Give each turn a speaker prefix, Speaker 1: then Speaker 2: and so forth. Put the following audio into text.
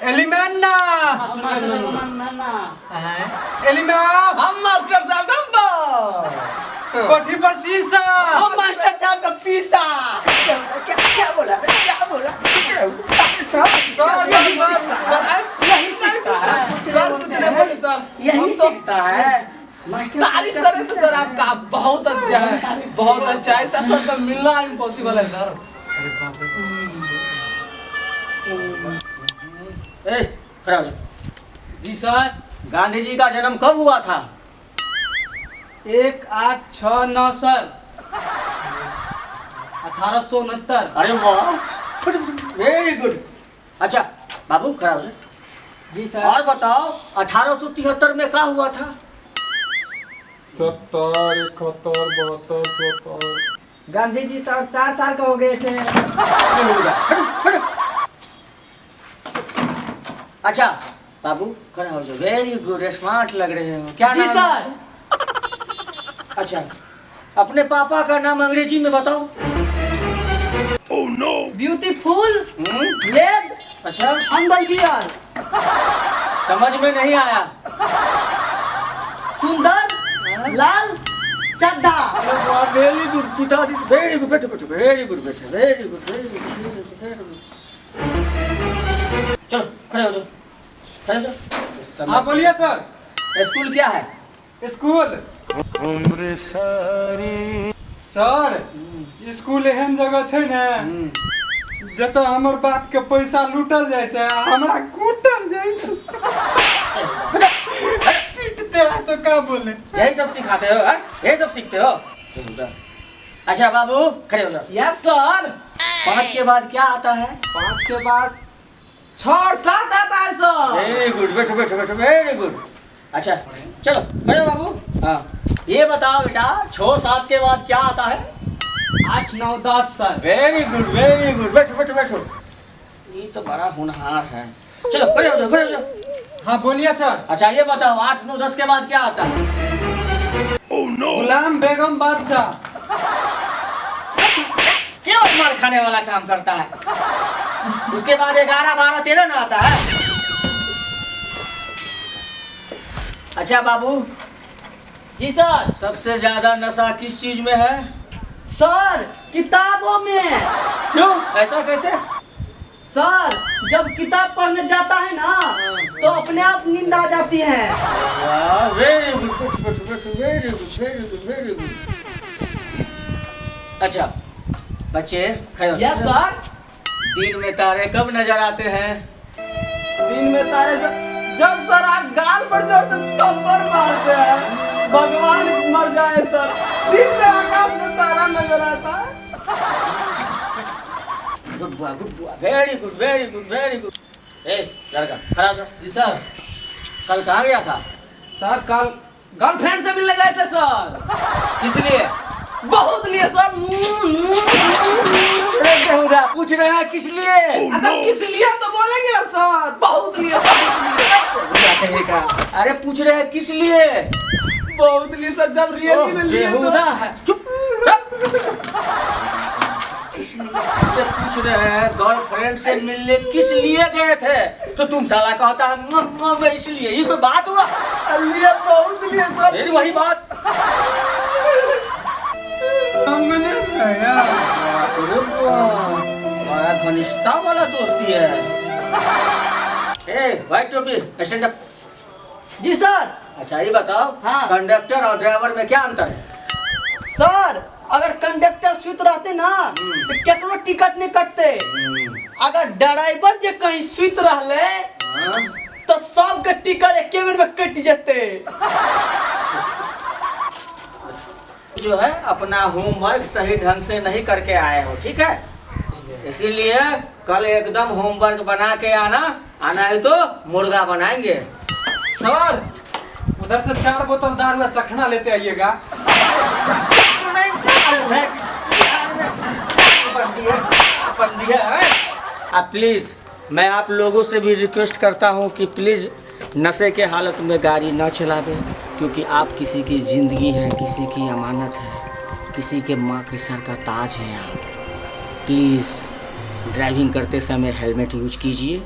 Speaker 1: एलिमेन्ना। एलिमा।
Speaker 2: हम मास्टर साहब का
Speaker 1: कोठी पर शीशा।
Speaker 2: हम मास्टर साहब का पीसा।
Speaker 3: क्या क्या बोला, क्या बोला?
Speaker 1: सर सर सर
Speaker 3: यही सीखता है
Speaker 2: सर कुछ नहीं बोले सर,
Speaker 3: यही सीखता है मास्टर।
Speaker 2: तारीफ करें तो सर आपका बहुत अच्छा है, बहुत अच्छा है। ऐसा सर तो मिलना इम्पॉसिबल है सर।
Speaker 3: ए, खड़ा हो जाओ।
Speaker 2: जी सर।
Speaker 3: गांधी जी का जन्म कब हुआ था?
Speaker 2: 1869 सर, 1869।
Speaker 3: अरे वाह, वेरी गुड। अच्छा बाबू खड़ा हो जाओ।
Speaker 2: जी सर।
Speaker 3: और बताओ 1873 में क्या हुआ था?
Speaker 1: 70 71 72 74।
Speaker 4: गांधी जी सर 4 साल के हो गए थे।
Speaker 3: अच्छा बाबू खड़ा हो जाओ, वेरी गुड, स्मार्ट लग रहे हो। क्या
Speaker 2: जी
Speaker 3: नाम है?
Speaker 2: सर।
Speaker 3: अच्छा अपने पापा का नाम अंग्रेजी में बताओ।
Speaker 4: ब्यूटीफुल लेड।
Speaker 3: अच्छा
Speaker 4: हम्बल बियर।
Speaker 3: समझ में नहीं आया।
Speaker 4: सुंदर लाल चड्ढा।
Speaker 3: वेरी गुड पिता दी, वेरी गुड बेटे, बेटे वेरी गुड बेटे, very good very good very good. चलो खड़े हो जाओ, खड़े हो जाओ।
Speaker 1: हाँ बोलिए सर।
Speaker 3: स्कूल क्या है?
Speaker 1: स्कूल सर, स्कूल एहन जगह छै ने जतऽ हमर बाप के पैसा लूटल जाइ छै, हमरा कूटल जाइ छै। पीटते हैं तो क्या बोले।
Speaker 3: यही सब सिखाते हो, हाँ? यही सब सीखते हो। अच्छा बाबू खड़े हो जाओ।
Speaker 2: Yes sir.
Speaker 3: 5 के बाद क्या आता है?
Speaker 2: 5 के बाद 6 और 7 आता है सर।
Speaker 3: वेरी गुड बैठो बैठो बैठो, वेरी गुड। अच्छा चलो खड़े हो बाबू। हाँ ये बताओ बेटा 6 7 के बाद क्या आता है?
Speaker 2: 8 9 10 sir.
Speaker 3: Very good very good, बैठो बैठो बैठो। ये तो बड़ा होनहार है। चलो खड़े हो जाओ, खड़े हो जाओ।
Speaker 1: हाँ बोलिए सर।
Speaker 3: अच्छा ये बताओ 8 9 10 के बाद क्या आता है?
Speaker 1: गुलाम बेगम बादशाह।
Speaker 3: क्यों मार खाने वाला काम करता है? उसके बाद 11 12 13 ना आता है। अच्छा बाबू।
Speaker 4: जी सर।
Speaker 3: सबसे ज्यादा नशा किस चीज में है?
Speaker 4: सर किताबों में।
Speaker 3: क्यों, ऐसा कैसे?
Speaker 4: सर जब किताब पढ़ने जाता है ना तो अपने आप नींद आ जाती है।
Speaker 3: Very good very good very good very good. अच्छा बच्चे खड़े हो।
Speaker 2: Yes sir.
Speaker 3: दिन में तारे कब नजर आते हैं?
Speaker 2: दिन में तारे सर जब सर आप गाल पर जोर से थप्पड़ मारते हैं, भगवान मर जाए सर, दिन में आकाश में तारा नजर आता है।
Speaker 3: Good boy good boy, very good very good very good. ए लड़का खड़ा हो जाओ।
Speaker 2: जी सर।
Speaker 3: कल कहाँ गया था?
Speaker 2: सर कल गर्लफ्रेंड से मिलने गए थे सर।
Speaker 3: इसलिए
Speaker 2: बहुत लिए सर।
Speaker 3: पूछ रहे हैं किस लिए?
Speaker 2: अच्छा किस लिए तो बोलेंगे सर, बहुत लिए।
Speaker 3: अरे पूछ रहे हैं किस लिए?
Speaker 2: बहुत लिए सर, जब रियली में लिए तो
Speaker 3: है। चुप से पूछ रहे हैं गर्लफ्रेंड से मिलने किस लिए गए थे तो तुम साला कहता है इसलिए। ये कोई बात हुआ?
Speaker 2: लिए बहुत लिए सर।
Speaker 3: वही बात। बड़ा घनिष्ठता वाला दोस्ती है। ए व्हाइट टोपी स्टैंड अप।
Speaker 4: जी सर।
Speaker 3: अच्छा ये बताओ,
Speaker 4: हाँ।
Speaker 3: कंडक्टर और ड्राइवर में क्या अंतर है?
Speaker 4: सर अगर कंडक्टर सुत रहते ना तो केकरो टिकट नहीं कटते, अगर ड्राइवर जे कहीं सुत रहले तो सबके टिकट एक बेर में कट जेते।
Speaker 3: जो है अपना होमवर्क सही ढंग से नहीं करके आए हो, ठीक है? इसीलिए कल एकदम होमवर्क बना के आना, आना है तो मुर्गा बनाएंगे।
Speaker 1: सर उधर से 4 बोतल दारू चखना लेते आइएगा।
Speaker 3: आप प्लीज़, मैं आप लोगों से भी रिक्वेस्ट करता हूं कि प्लीज़ नशे के हालत में गाड़ी न चलावें, क्योंकि आप किसी की ज़िंदगी है, किसी की अमानत है, किसी के माँ के सर का ताज हैं आप। प्लीज़ ड्राइविंग करते समय हेलमेट यूज कीजिए।